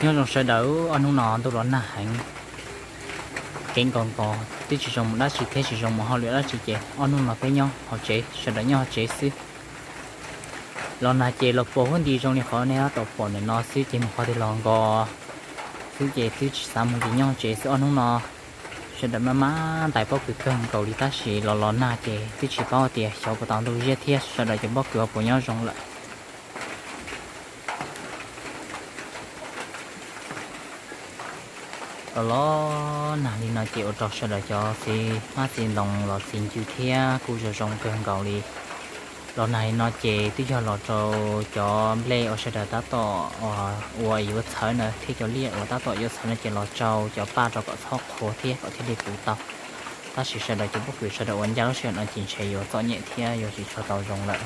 Nyob zoo sawv daws, ob hnub no ntuj los nag heev, kev nkaus nkaus twb tsis zoo mus dab tsi thiab tsis zoo mus hauj lwm dab tsi ces ob hnub no peb nyob hauv tsev, sawv daws nyob hauv tsev xwb. Los nag ces los puas huab nti zoo li qhov nej tab tom pom ntawm no xwb ces mus qhov twg los nkos xwb ces twb tsis xav mus ces nyob hauv tsev xwb ob hnub no. Sawv daws maj maj ntais pob kws kawg nkaus li tab sis los los nag ces twb tsis paub tias xyov puas tau ntuj ziab thiab sawv daws cov pob kws puas nyob zoo lawm. Los los nag li no ces ua rau sawv daws cov txiv hmab txiv ntoo los txiv ncw thiab kuj zoo zoo kawg nkaus li. Los nag li no ces twb yog los rau cov nplej uas sawv daws tab tom ua yuav txhawv na thiab cov liaj uas tab tom yuav txhawv no ces los tsau cov paj rau kom txhob qhuav thiab kom thiaj li puv tau. Tab sis sawv daws cov pob kws sawv daws uas ncaj lub sij hawm no ces ntshe yuav txom nyem thiab yuav tsis tshua tau zoo lawm.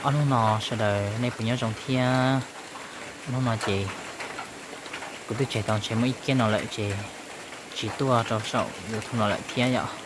Ob hnub no sawv daws nej puas nyob zoo thiab? Ob hnub no ces kuv twb tseg tau ntshe muaj ib kiab no lawm ces tsis tuaj rau saum YouTube no lawm thiab yom.